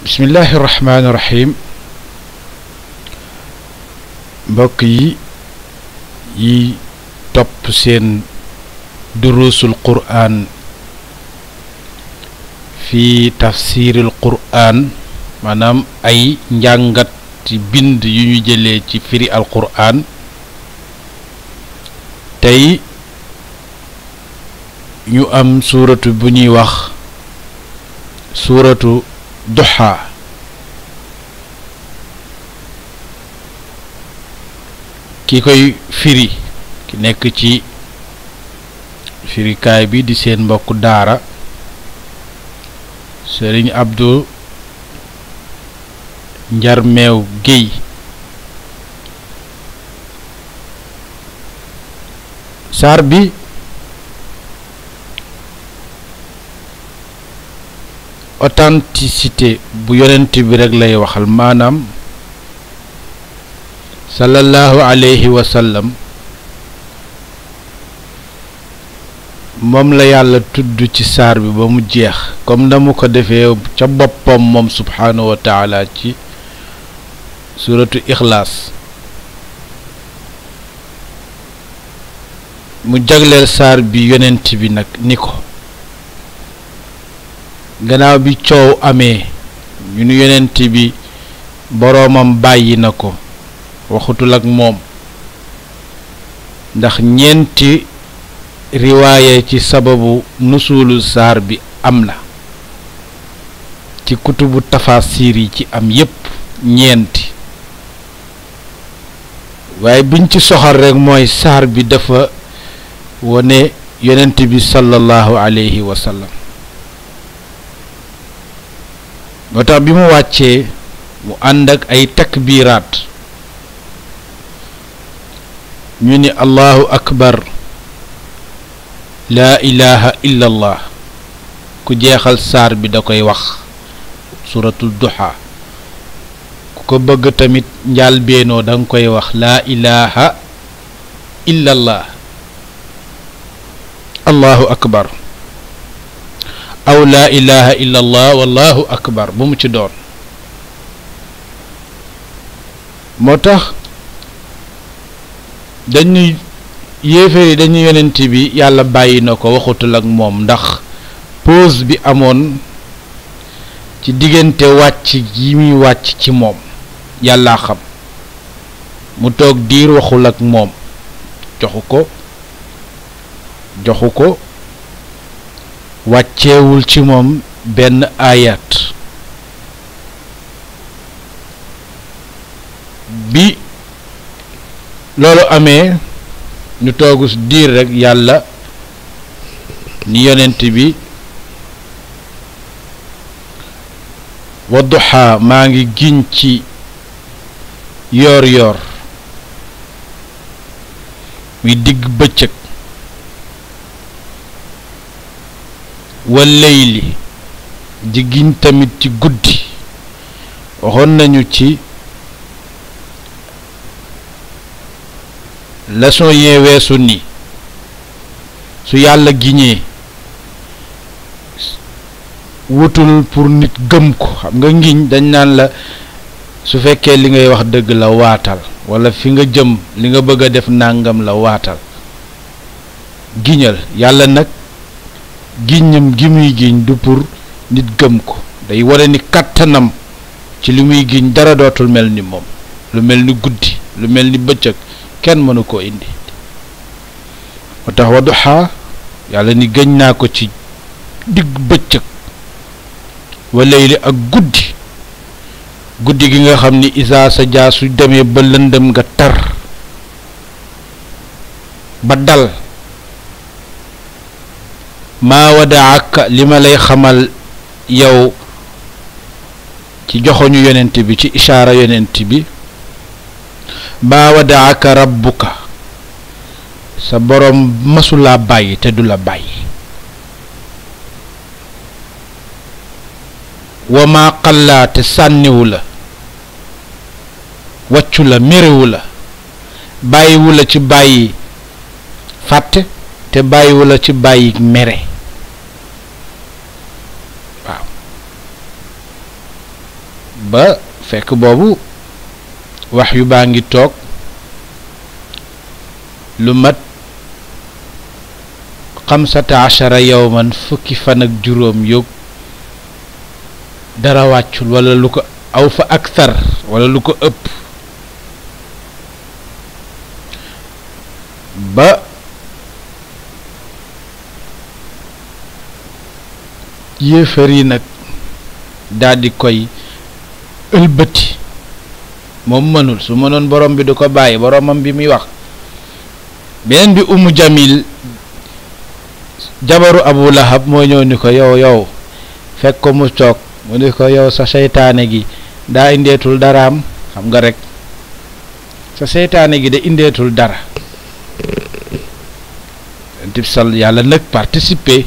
bismillahi rahmaani rahim mbokk yi topp seen durusul qur'an fi tafsiril qur'an maanaam ay njàngat ci bind yu ñu jëlee ci firi al qur'an tey ñu am suuratu bu ñuy wax suuratu duha ki koy firi ki nekk ci firikaay bi di seen mbokk daara Sëriñ Abdou Njarmeew Géy saar bi authenticité bu yonent bi rek lay waxal maanaam sallallahu alayhi wa sallam moom la yàlla tudd ci saar bi ba mu jeex comme na mu ko defee ca boppam moom subhaanahu wa taala ci suratu ixlaas mu jagleel saar bi yonent bi nag ni ko gannaaw bi coow amee ñu nu yonent bi boroomam bàyyi na ko waxutul ak moom ndax ñeenti riwaaye ci sababu nusulu saar bi am na ci kutubu tafasir yi ci am yépp ñeenti waaye biñ ci soxal rekk mooy saar bi dafa wone yonent bi sallallahu alayhi wa sallam moo tax bi mu wàccee mu ànd ak ay takbiraat ñu ni allahu akbar laa ilaha illa allah ku jeexal saar bi da koy wax suratul duha ku ko bëgg tamit njaal beenoo danga koy wax laa ilaha illa allah allahu akbar aw laa ilaha illa allah wallahu akbar bu mu ci doon moo tax dañuy yéeféeri dañuy yonent bi yàlla bàyyi na ko waxutul ak moom ndax pause bi amoon ci diggante wàcc yi muy wàcc ci moom yàllaa xam mu toog diir waxul ak moom joxu ko wàcceewul ci moom benn ayat bi loolu amee ñu toogu diir rekk yàlla ni yonent bi wadduha maa ngi giñ ci yoor yoor muy digg bëccëg wal layli di giñ tamit ci guddi waxoon nañu ci leçon yee weesu ni su yàlla giñee wutul pour nit gëm ko xam nga ngiñ dañ naan la su fekkee li ngay wax dëgg la waatal walla fi nga jëm li nga bëgg a def nàngam la waatal giñal yàlla nag giñam gi muy giñ du pour nit gëm ko day wone ni kàttanam ci li muy giñ dara dootul mel ni moom lu mel ni guddi lu mel ni bëccëg kenn mënu koo indi moo tax wadduha yàlla ni gëñ naa ko ci digg bëccëg wa layli ak guddi gi nga xam ni isaa sa jaa su demee ba lëndëm nga tar ba dal maa wadaaka li ma lay xamal yow ci joxoñu yonent bi ci ishaara yonent bi maa wadaaka rabbuka sa boroom masulaa bàyyi te du la bàyyi wa maa qallaa te sànniwu la wàccu la mérewu la bàyyiwu la ci bàyyi fàtte te bàyyiwu la ci bàyyi mere ba fekk boobu wax yu baa ngi toog lu mat 15 yawman fukki fan ak juróom yóg dara wàccul wala lu ko aw fa akthar wala lu ko ëpp ba yéefar yi nag daldi koy ëlbëti moom mënul su mënoon borom bi du ko bàyyi boromam bi muy wax beneen bi Umu Jamil jabaru Abu Lahab moo ñëw ni ko yow fekk ko mu toog mu ni ko yow sa seytaane gi daa indeetul daraam xam nga rek sa seytaane gi da indeetul dara tib sal yàlla nag participer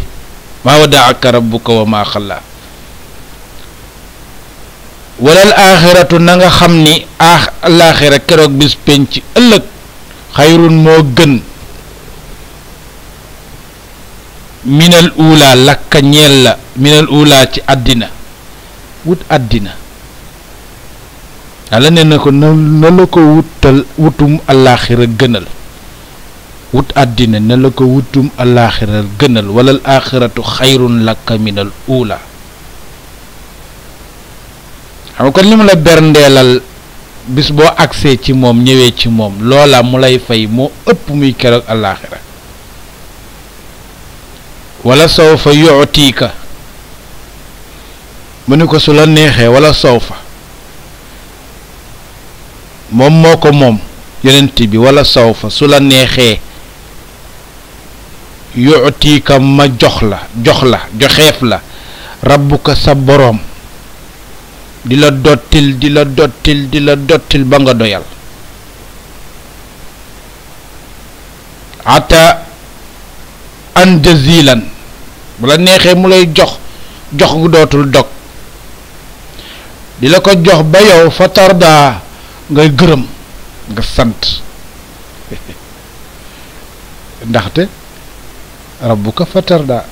maa wadaaka rabbuka wa maa xalla walal aaxiratu na nga xam ni alaaxira keroog bis penc ëllëg xayrun moo gën minal uulaa lakka ñeel la minal uulaa ci àddina wut àddina yàlla nee na ko na la ko wutum alaaxira gënal wut àddina na la ko wutum alaaxira gënal walal aaxiratu xayrun lakka minal uulaa xam kon li mu la berndeelal bis boo agsee ci moom ñëwee ci moom loola mu lay fay moo ëpp muy keroog alaaxira wala sawfa yu'tika mu ni ko su la neexee wala sawfa moom moo ko moom yonent bi wala sawfa su la neexee yu'tika ma jox la joxeef la rabbuka sa boroom di la dottil ba nga doyal ata an jazilan bu la neexee mu lay jox gu dootul dog di la ko jox ba yow fa tarda ngay gërëm nga sant ndaxte rabbuka fa tarda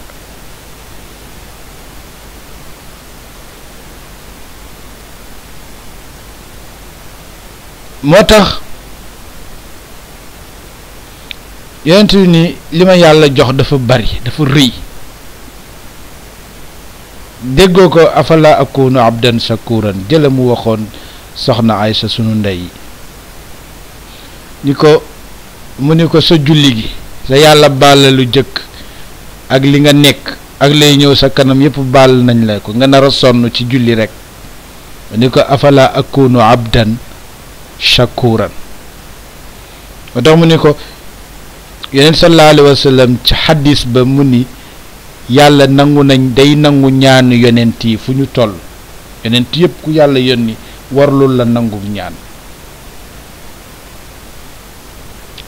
moo tax yonent bi ni li ma yàlla jox dafa bari dafa rëy déggoo ko afala akunu abdan shakuran jële mu waxoon soxna Aysa sunu ndey ni ko mu ni ko sa julli gi sa yàlla baal lu jëkk ak li nga nekk ak lay ñëw sa kanam yépp baal nañ la ko nga nar a sonn ci julli rek ni ko afala akunu abdan shakuran moo tax mu ni ko yeneen sallallahu alayhi wa sallam ci xadis ba mu ni yàlla nangu nañ day nangu ñaanu yonent yi fu ñu toll yonent yépp ku yàlla yónni warlul la nangu ñaan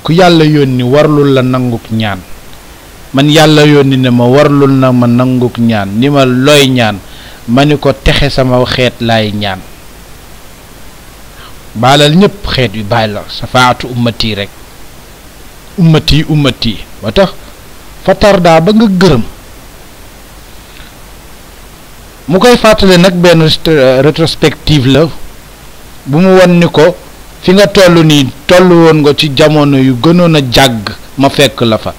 ku yàlla yónni warlul la nangu ñaan man yàlla yónni ne ma warlul na ma nangu ñaan ni ma looy ñaan ma ni ko texe sama xeet laay ñaan baalal ñépp xeet wi bàyyi la safaatu ummati rek ummati ba tax fa tardaa ba nga gërëm mu koy fàttale nag benn rétrospective la bu mu won ni ko fi nga toll nii toll woon nga ci jamono yu gënoon a jàgg ma fekk la fa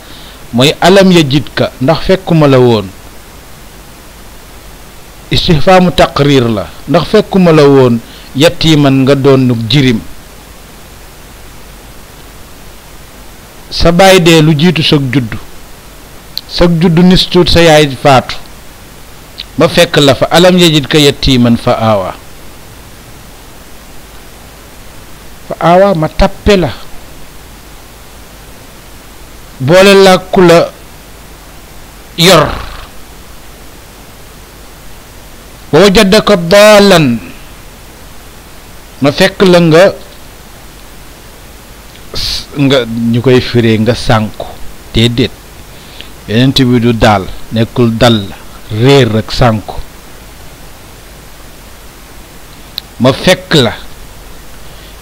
mooy alam yajidka ndax fekkuma la woon istifhaamu taqrir la ndax fekkuma la woon yatiiman nga doon jirim sa baay dee lu jiitu sag juddu nis tuut sa yaay faatu ba fekk la fa alam yajidka yatiiman fa aawaa ma tàppe la boole la ku la yor wa wajadaka daalan ma fekk la nga ñu koy firee nga sànku déedéet yenent bi du daal nekkul dal réer ak sànku ma fekk la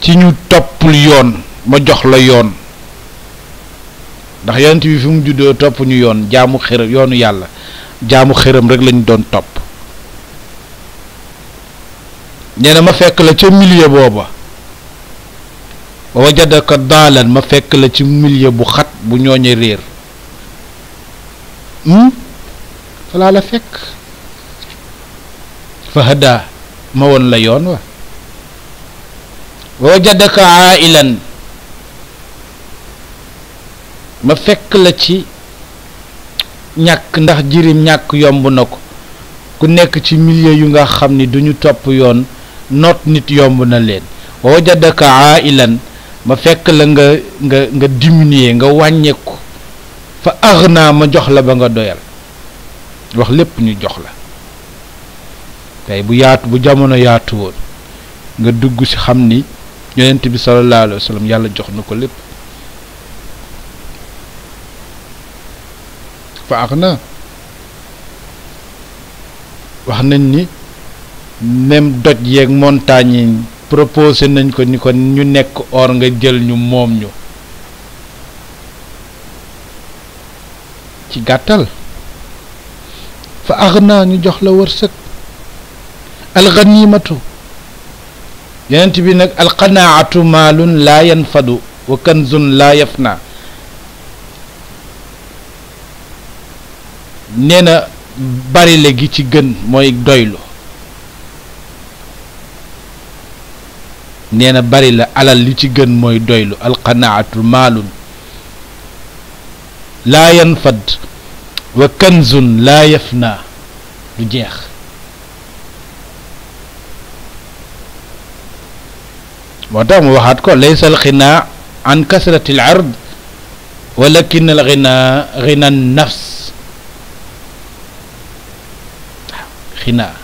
ci ñu toppul yoon ma jox la yoon ndax yenent bi fi mu juddoo topp ñu yoon jaamu xërëm yoonu yàlla jaamu xërëm rek lañu doon topp nee na ma fekk la ca milieu booba wa wajadaka daalan ma fekk la ci milieu bu xat bu ñooñe réer falaa la fekk fa hada ma woon la yoon wa wajadaka ailan ma fekk la ci ñàkk ndax jirim ñàkk yomb na ko ku nekk ci milieu yu nga xam ni duñu topp yoon noot nit yomb na leen wajadaka ailan ma fekk la nga diminuer nga wàññeeku fa aghna ma jox la ba nga doyal wax lépp ñu jox la tey bu jamono yaatu woon nga dugg ci xam ni yonent bi sallallahu alayhi wa sallam yàlla jox na ko lépp fa aghna wax nañ ni même doj yeeg montagne yi proposé nañ ko ni ko ñu nekk or nga jël ñu moom ñu ci gàttal fa aghna ñu jox la wërsëg alganimatu yonent bi nag alqanaatu maalun laa yanfadu wa kanzun laa yafna nee na barile gi ci gën mooy doylu nee na bari la alal li ci gën mooy doylu alqanaatu maalun laa yanfad wa kanzun laa yafna du jeex moo tax mu waxaat ko laysa alxinaa an kasrati al ard walakin al xinaa xina nafs xinaa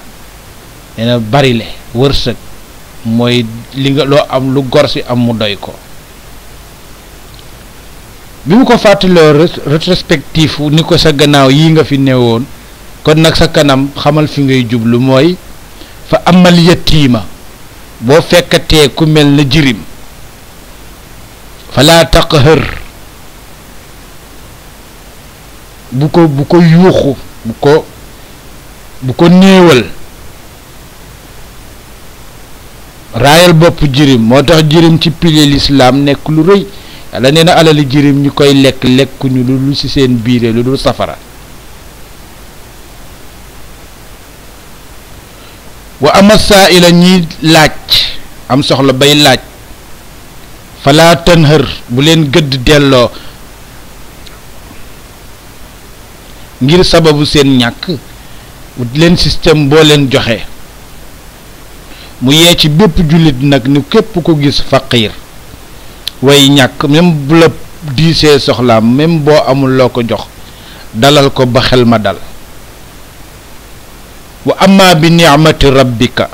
nee na barile wërsëg mooy li nga loo am lu gor si am mu doy ko bi mu ko fàttaloo rétrospectif ni ko sa gannaaw yi nga fi newoon kon nag sa kanam xamal fi ngay jublu mooy fa amal yatiima boo fekkatee ku mel na jirim falaa taqhër bu ko yuuxu bu ko néewal raayal bopp jirim moo tax jirim ci pilier l'islam nekk lu rëy yàlla nee na alali jirim ñu koy lekkuñu lu dul ci seen biire lu dul safara wa ama saa'ila ñi laaj am soxla bay laaj falaa tanhër bu leen gëdd delloo ngir sababu seen ñàkk wut leen système boo leen joxe mu yee ci bépp jullit nag ni képp ko gis faqiir way ñàkk même bu la diisee soxlaam même boo amul loo ko jox dalal ko ba xel ma dal wa amma bi ni'mati rabbika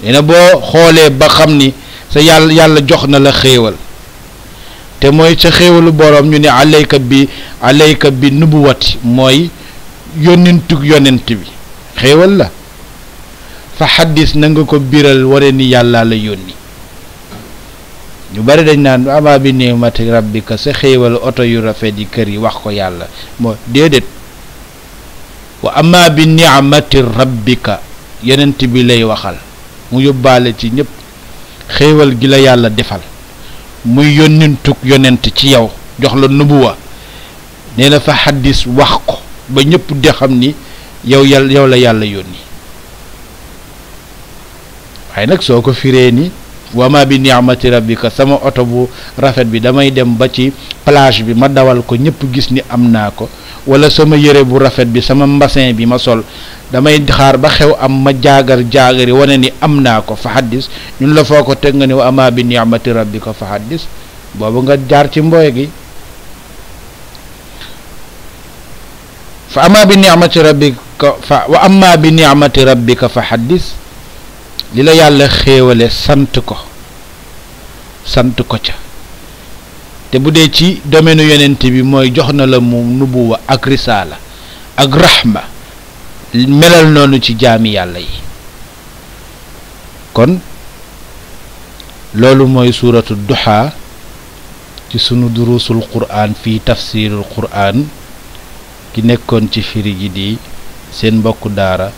dina boo xoolee ba xam ni sa yàlla jox na la xéewal te mooy sa xéewalu boroom ñu ne alayka bi nubuwati mooy yonentug yonent bi xéewal la fa xaddis na nga ko biral ware ni yàlla la yónni ñu bari dañ naan ama bi ni'mati rabbika sa xéewal oto yu rafet yi kër yi wax ko yàlla moo déedéet wa ama bi ni'mati rabbika yonent bi lay waxal mu yóbbaale ci ñépp xéewal gi la yàlla defal muy yonentug yonent ci yow jox la nubuwa nee na fa xaddis wax ko ba ñépp di xam ni yow la yàlla yónni waaye nag soo ko firee ni wama bi ni'mati rabbika sama oto bu rafet bi damay dem ba ci plage bi ma dawal ko ñépp gis ni am naa ko wala sama yére bu rafet bi sama mbasin bi ma sol damay xaar ba xew am ma jaagari wane ni am naa ko fa xaddis ñun la foo ko teg nga ni wa ama bi ni'mati rabbika fa xaddis boobu nga jaar ci mbooy gi fa ama bi ni'mati rabbika wa ama bi ni'mati rabbika fa xaddis li la yàlla xéewale sant ko ca te bu dee ci domaine yonent bi mooy jox na la mu nubuwa ak risaala ak rahma melal noonu ci jaami yàlla yi kon loolu mooy suuratu duha ci sunu durusul qur'an fii tafsirul qur'an ki nekkoon ci firi gi di seen mbokku daara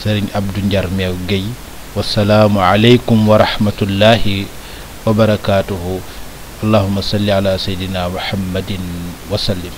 sëriñ Abdou Njar Meew Guèye wasalaamu aleykum wa rahmatullahi wa barakaatuhu allahumma salli ala seydina muhammadin wa sallim